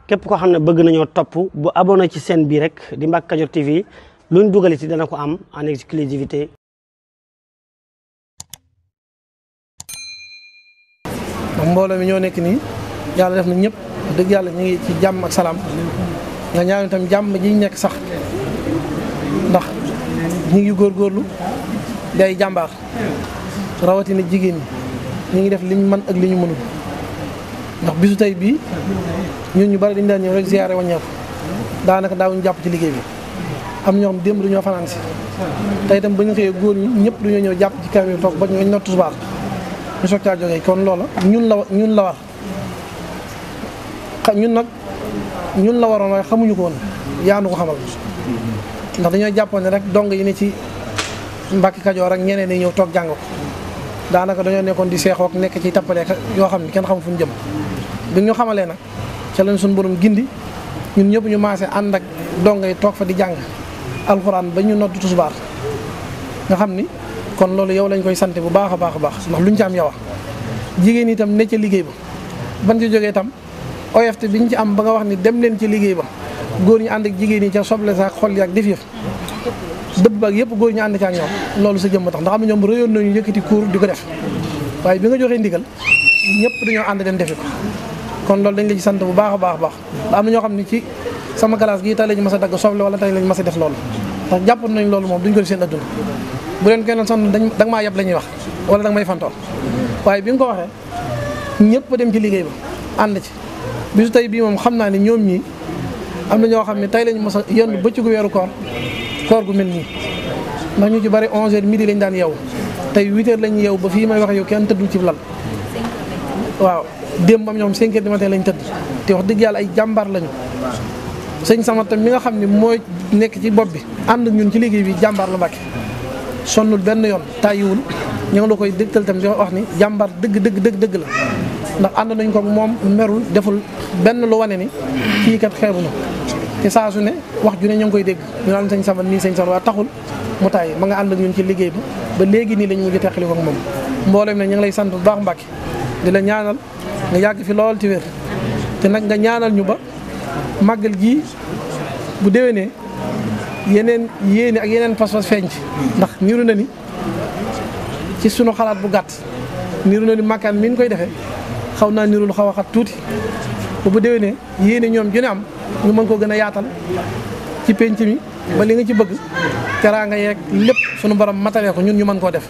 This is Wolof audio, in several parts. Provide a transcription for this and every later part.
képp koo xam ne bëgg nañoo topp bu abonné ci chaîne bii rek di Mbacke Kadior TV luñ dugal ci dana ko am en exclusivité. mbooloo mi ñoo nekk nii yàlla def na ñëpp dëgg yàlla ñu ngi ci jàmm ak salaam nga ñaan itam jàmm ji ñu nekk sax ndax ñu ngi góorgóorlu day jàmbaar rawatina jigéen ñi ñu ngi def li ñu mën ak li ñu mënul ndax bisu tey bii ñun ñu bari dañu daan ñëw rek ziyaare wàññeeku daanaka daawuñu jàpp ci liggéey bi am ñoo xam démb dañoo fanaan si tey itam ba ñu xëyee góor ñi ñëpp dañoo ñëw jàpp ci kaw yi toog ba ñu nottu tisbaar ñu soog caa jógee kon loola ñun la war ñun la waroon waaye xamuñu ko woon yaanu ko xamal ndax dañoo jàppoon ne rek dong yi ne ci Mbacke Kadior ak ñeneen ñi ñëw toog jàng ko daanaka dañoo nekkoon di seexoo ak nekk ci tappale yoo xam ne kenn xamul fu ñu jëm bi ñu xamalee nag ca lañ suñu borom gindi ñun ñëpp ñu maase ànd ak dong yi toog fa di jàng alxuraan ba ñu noddu tisbaar nga xam ni kon loolu yow lañ koy sant bu baax a baax a baax ndax luñ ci am yow jigéen itam ne ca liggéey ba ban ci jógee itam OFT bi ñu ci am ba nga wax ni dem leen ci liggéey ba góor ñi ànd ak jigéen ñi ca soble saak xol yi ak def yëf dëbb baag yëpp góor ñi ànd ca ak ñoom loolu sa jëmm tax ndax am na ñoom réyoon nañu yëkkati kuur di ko def waaye bi nga joxee ndigal ñëpp dañoo ànd dem defi ko kon loolu dañ la ci sant bu baax a baax a baax am na ñoo xam ne ci sama classe gii tey lañu mas a dagg soble wala tey lañu mas a def loolu ndax jàppoon nañ loolu moom duñ ko def seen adduna bu leen kenn sonn danga maa yab la ñuy wax wala danga may fantoo waaye bi nga ko waxee ñëpp dem ci liggéey ba ànd ci bisu tey bii moom xam naa ne ñoom ñii am na ñoo xam ne tey lañu mos a yenn bëccëgu weeru koor gu mel nii ndax ñu ci bari 11h midi lañ daan yeewu tey 8h lañ yeewu ba fii may wax yow kenn tëddul ci lal waaw démb am ñoom 5h du matin lañ tëdd te wax dëgg yàlla ay jàmbaar lañu sëñ sama tam mi nga xam ne mooy nekk ci bopp bi ànd ñun ci liggéey bi jàmbaar la Mbàkke sonnul benn yoon tàyyiwul ñu ngi la koy dëgtal tam di wax ni jàmbaar dëgg la ndax ànd nañ ko moom merul deful benn lu wane ni kii kat xeebu na te saa su ne wax ju ne ñu ngi koy dégg ñu naan sëñ sama nii sëñ sama waa taxul mu tàyyi ma nga ànd ak ñun ci liggéey ba léegi nii lañ mujj teqali ko ak moom mboolem ne ñu ngi lay sant bu baax Mbàkke di la ñaanal nga yàgg fi lool ci wér te nag nga ñaanal ñu ba màggal gii bu déwénee yeneen yéene ak yeneen pas-pas feeñ ci ndax niru na ni ci sunu xalaat bu gàtt niru na ni makkaan mi ñu koy defee xaw naa niru lu xaw a xat tuuti bu déwénee yéene ñoom ju ne am ñu mën koo gën a yaatal ci penc mi ba li nga ci bëgg teraanga yeeg lépp sunu borom matalee ko ñun ñu mën koo def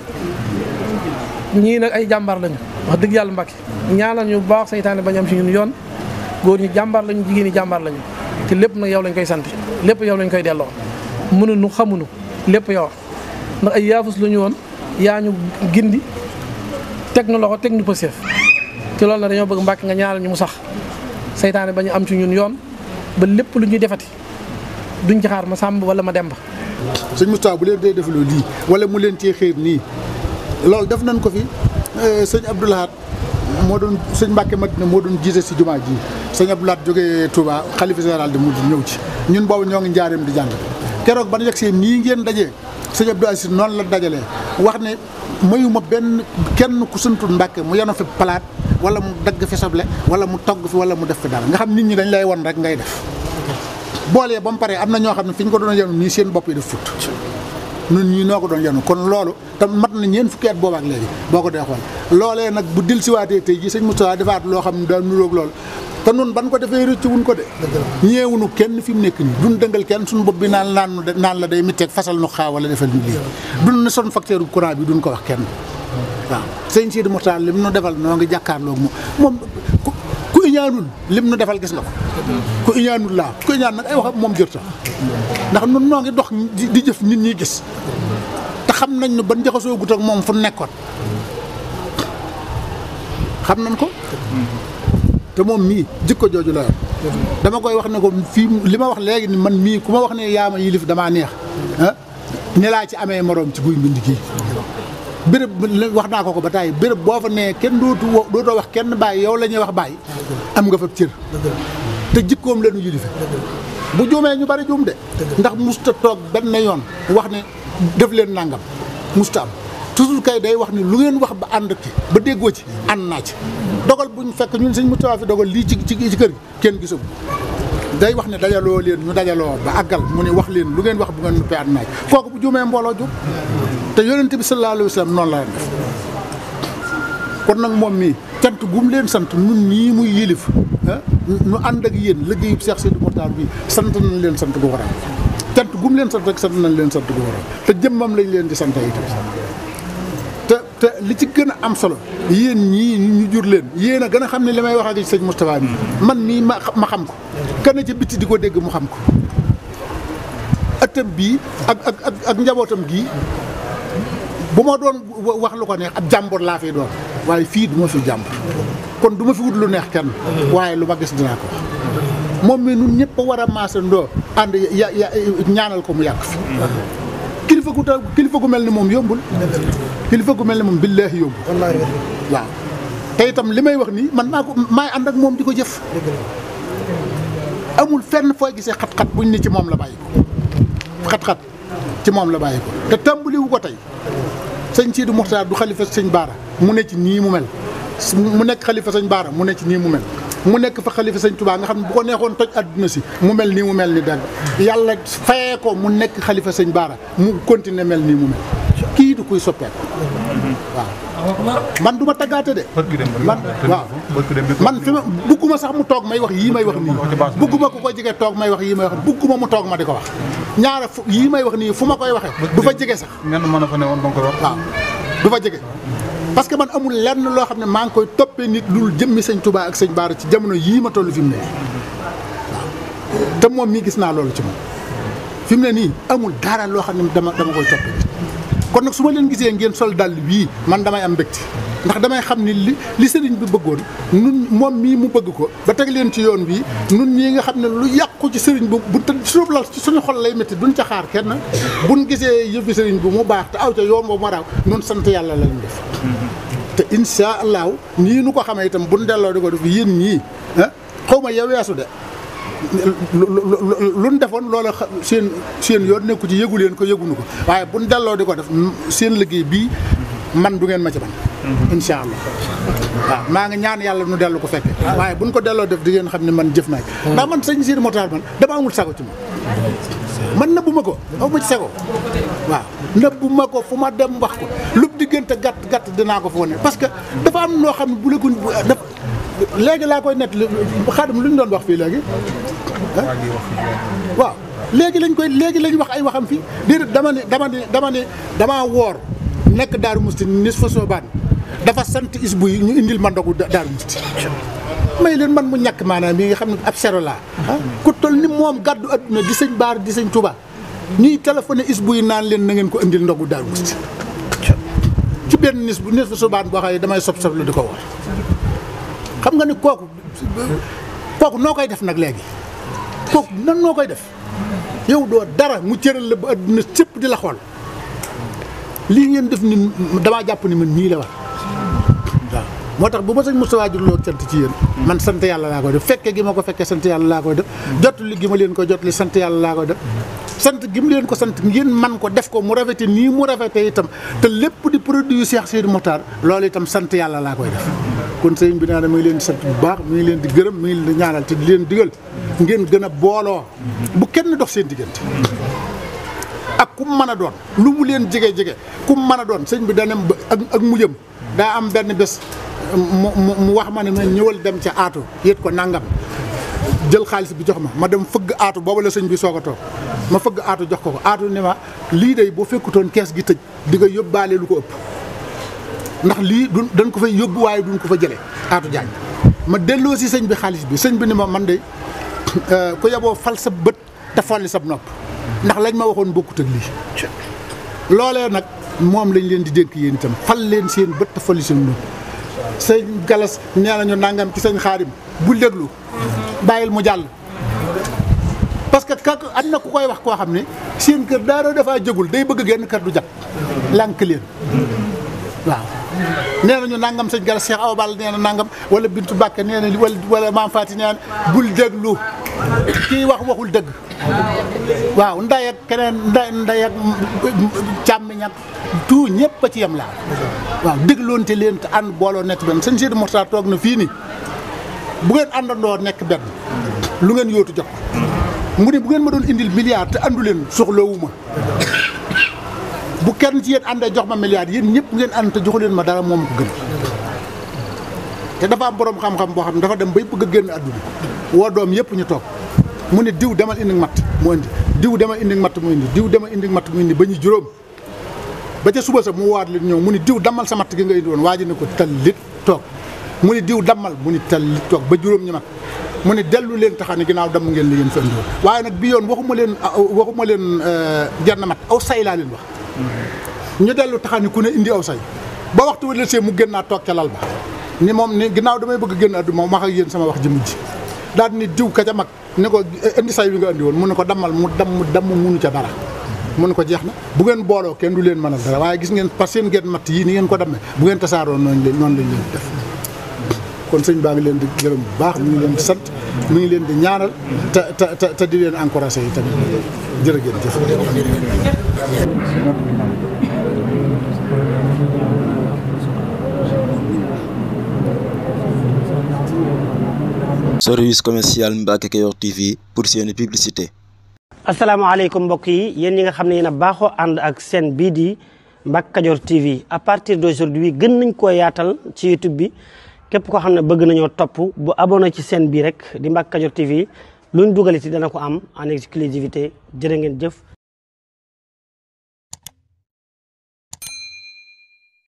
ñii nag ay jàmbaar lañu wax dëgg yàlla Mbàkke ñaanal ñu bu baax saytaane bañ am ci ñun yoon góor ñi jàmbaar lañu jigéen ñi jàmbaar lañu te lépp nag yow lañ koy sant lépp yow lañ koy delloo mënuñu xamuñu lépp yow ndax ay yaafus lu ñu woon yaa ñu gindi teg nu loxo teg nu pëseef te loolu na dañoo bëgg Mbàkke nga ñaanal ñu mu sax saytaane bañu am ci ñun yoon ba lépp lu ñuy defati duñ ci xaar ma sàmb wala ma demba sëñ Moustapha bu leen dee defaloo lii wala mu leen cee xëy nii loolu def nañ ko fi sëñ Abdou Lahad moo doon sëñ Mbàkke Madina moo doon jiite si jumaa ji sëñ Abdou Lahad jógee Touba xalifa général de Mouride ñëw ci ñun boobu ñoo ngi njaareem di jàng keroog ban yegg see nii ngeen dajee sëñ Abdou Aziz noonu la dajalee wax ne mayuma benn kenn ku santul Mbàkke mu yeno fi palaat wala mu dagg fi soble wala mu togg fi wala mu def fi dara nga xam nit ñi dañ lay won rek ngay def boolee ba mu paree am na ñoo xam ne fi ñu ko doon yenu nii seen bopp yi def fut ñun ñii noo ko doon yenu kon loolu tam mat na ñeent fukki at boobaak léegi boo ko dee xool loolee nag bu dil siwaatee tey ji sëñ Moustapha defaat loo xam ne daal nuróog loolu te nun ban ko defee rëcc wuñ ko de ñeewunu kenn fi mu nekk nii duñ dëngal kenn suñu bopp bi naan la day mitteeg fasal nu xaa wala defal ñu lii duñ ne son facteur courant bi duñ ko wax kenn waaw sëñ Sidi Moustapha lim nu defal noo ngi jàkkaarloog moom ku iñaanul lim nu defal gis nga ko ku iñaanul laa ku iñaan nag ay wax moom jërta ndax nun noo ngi dox di jëf nit ñi gis te xam nañ ne ban jaxasoo gut ak moom fu nekkoon xam nañ ko te moom mii jikko jooju la dama koy wax ne ko fii li ma wax léegi ni man mii ku ma wax ne yaa ma yilif damaa neex ne laa ci amee moroom ci guy mbind kii béréb wax naa ko ba tàyyi béréb boo fa nee kenn dootoo wax kenn bàyyi yow la ñuy wax bàyyi am nga fa cër te jikkoom la ñu yilife bu juumee ñu bari juum de ndax musta toog benn yoon wax ne def leen nangam musta am toujours kay day wax ni lu ngeen wax ba ànd ci ba déggoo ci ànd naa ci dogal buñ fekk ñun sëñ Moustapha fi dogal lii ci kër gi kenn gisagu day wax ne dajaloo leen ñu dajaloo ba àggal mu ne wax leen lu ngeen wax bu ngeen nuppee at naaj kooku bu juumee mbooloo jub te yonent bi sallallahu alayhi wa sallam noonu la def kon nag moom mii cant gum leen sant nun ñii muy yilif nu ànd ak yéen liggéeyub Cheikh Sidi Mokhtar bi sant nañ leen sant gu waral cant gum leen sant rek sant nañ leen sant gu waral te jëmmam lañ leen di sant itam te li ci gën a am solo yéen ñii ñu jur leen yéen a gën a xam ne li may wax ak sëñ Moustapha bi man mii ma xam ko kenn ci bitti di ko dégg mu xam ko ëttam bii ak njabootam gii bu ma doon wax lu ko neex ab jàmbur laa fi doon waaye fii du ma fi jàmbur kon du ma fi wut lu neex kenn waaye lu ma gis dinaa ko wax moom mi nun ñëpp a war a maasandoo ànd ñaanal ko mu yàgg fi kilifa gu mel ni moom yombul kilifa gu mel ni moom billaahi yombul waaw te itam li may wax nii man maay ànd ak moom di ko jëf amul fenn fooy gisee xat-xat buñ ni ci moom la bàyyi ko xat-xat ci moom la bàyyi ko te tàmbaliwu ko tey sëñ Sidi Mokhtar du xalifa sëñ Baara mu ne ci nii mu mel mu nekk xalifa sëñ Baara mu ne ci nii mu mel mu nekk fa xalifa sëñ Touba nga xam ne bu ko neexoon toj àdduna si mu mel nii mu mel ni dagg yàlla fayee ko mu nekk xalifa sëñ Baara mu continuer mel nii mu mel kii du kuy soppeeku waaw man du ma taggaate de man waaw man fi ma bugguma sax mu toog may wax yii may wax nii bugguma ku ko jege toog may wax yii may wax bugguma mu toog ma di ko wax ñaara yii may wax nii fu ma koy waxee du fa jege sax waaw du fa jege parce que man amul lenn loo xam ne maa ngi koy toppee nit lu jëmmi sëñ Touba ak sëñ Baara ci jamono yii ma toll fi mu ne waaw te moom mii gis naa loolu ci moom fi mu ne nii amul dara loo xam ne dama koy toppee nit kon nag su ma leen gisee ngeen sol dàll bii man damay am mbégte ndax damay xam ni li sëriñ bi bëggoon nun moom mii mu bëgg ko ba teg leen ci yoon bii nun ñii nga xam ne lu yàqu ci sëriñ bu tëdd suuf la ci suñu xol lay métti duñ ca xaar kenn buñ gisee yëfi sëriñ bi mu baax te aw ca yoon boobu ma raaw nun sant yàlla lañ def te insha allahu nii nu ko xamee itam buñ delloo di ko def yéen ñii xaw ma yow weesu de luñ defoon loola seen yoon nekku ci yëgu leen ko yëgunu ko waaye buñ delloo di ko def seen liggéey bii man du ngeen ma ci man insha allah waaw maa ngi ñaan yàlla nu dellu ko fekke waaye buñ ko delloo def di ngeen xam ne man jëf naa ci ndax man sëñ Sidi Mokhtar man dama amul sago ci man nëbbu ma ko aw ma ci sago waaw nëbbu ma ko fu ma dem wax ko lu diggante gàtt dinaa ko fa wane parce que dafa am noo xam ne bu la ko dafa léegi laa koy nett Xaadim lu ñu doon wax fii léegi waaw léegi lañ wax ay waxam fii déedéet dama woor nekk Daaru Musti nis fa soobaan dafa sant isbu yi ñu indil ma ndogu Daaru Musti may leen man mu ñàkk maanaam mi nga xam ne ab sero laa ku toll ni moom gàddu adduna di sëñ Baar di sëñ Touba ñuy téléphoné isbu yi naan leen na ngeen ko indil ndogu Daaru Musti ci benn nis fa soobaan boo xam ne damay sob lu di ko woor xam nga ni kooku noo koy def nag léegi kooku nan noo koy def yow doo dara mu cëral la ba adduna cëpp di la xool lii ngeen def ni damaa jàpp ni man nii la war waaw moo tax bu ma sëñ Moustapha julloo sant ci yéen man sant yàlla laa koy def fekke gi ma ko fekkee sant yàlla laa koy def jotli gi ma leen ko jotli sant yàlla laa koy def sant gi mu leen ko sant ngeen man ko def ko mu rafete nii mu rafete itam te lépp di produit Cheikh Sidi Mokhtar loolu itam sant yàlla laa koy def kon sëñ bi naa ne mi ngi leen di sant bu baax mi ngi leen di gërëm mi ngi leen di ñaanal te di leen digal ngeen gën a booloo bu kenn dox seen diggante ak ku mu mën a doon lu mu leen jege ku mu mën a doon sëñ bi dana ak mujjam daa am benn bés mu wax ma ne ma ñëwal dem ca aatu yët ko nangam jël xaalis bi jox ma dem fëgg aatu booba la sëñ bi soog a toog ma fëgg aatu jox ko aatu ne ma lii day boo fekkutoon kees gi tëj di nga yóbbaale lu ko ëpp ndax lii dañ ko fay yóbbu waaye duñ ko fa jëlee aatu jaañ ma delloo si sëñ bi xaalis bi sëñ bi ne ma man de ku yeboo fal sa bët te folli sa nopp ndax lañ ma waxoon bokkut ak lii loolee nag moom lañ leen di dénk yéen itam fal leen seen bët te folli seen nopp sëñ Galas nee nañu nangam ci sëñ Xaadim bul déglu bàyyil mu jàll parce que am na ku koy wax koo xam ne seen kër daara dafaa jëgul day bëgg genn kër du jag lànk leen waaw nee nañu nangam sëñ Galas Cheikh Awa Ball nee na nangam wala Bintu Bàkke nee na wala Maam Faati nee na bul déglu kii waxul dëgg waaw nday ak keneen nday ak càmmiñ ak tout ñëpp a ci yem laa waaw dégloonte leen te ànd booloo nekk benn sëñ Sidi Mokhtar toog na fii nii bu ngeen àndandoo nekk benn lu ngeen yóotu jox mu ne bu ngeen ma doon indil milliard te andu leen soxlawuma bu kenn ci yéen àndee jox ma milliard yéen ñëpp ngeen ànd te joxu leen ma dara moom ko gën te dafa am borom xam-xam boo xam ne dafa dem bay bëgg a génn àdduna woo doom yëpp ñu toog mu ne diw demal indi matt mu indi diw demal indi matt mu indi diw demal indi matt mu indi ba ñu juróom ba ca suba sa mu waat leen ñëw mu ne diw dammal sa matt gi nga indi woon waa ji ne ko tallit toog mu ne diw dammal mu ne tallit toog ba juróom ñi mat mu ne dellu leen taxaw ne ginnaaw damm ngeen li ngeen fa indi woon waaye nag bi yoon waxuma leen jar na mat aw say laa leen wax ñu dellu taxaw ni ku ne indi aw say ba waxtu wala see mu gën naa toog ca lal ba ni moom ni ginnaaw damay bëgg génn àdduna moom wax ak yéen sama wax ji mujj daal ni diw ka ca mag ni ko indi say wi nga indi woon mu ne ko dammal mu damm munu ca dara mu ne ko jeex na bu ngeen booloo kenn du leen mënal dara waaye gis ngeen parce que seen ngeen matt yii ni ngeen ko dammee bu ngeen tasaaroo noonu lañ leen def kon sëñ baa ngi leen di gërëm bu baax mi ngi leen di sant mi ngi leen di ñaanal te di leen encouragé yi tamit jërë ngeen jëf. Service commercial Mbacke Kadior TV pour seeni publicité. asalaamaaleykum mbokk yi yéen ñi nga xam ne yéen a baaxoo ànd ak seen bii di Mbacke Kadior TV à partir d'aujourd'hui gën nañ koo yaatal ci YouTube bi képp koo xam ne bëgg nañoo topp bu abonné ci seen bii rek di Mbacke Kadior TV luñ dugaliti dana ko am en exclusivité jërë ngeen jëf.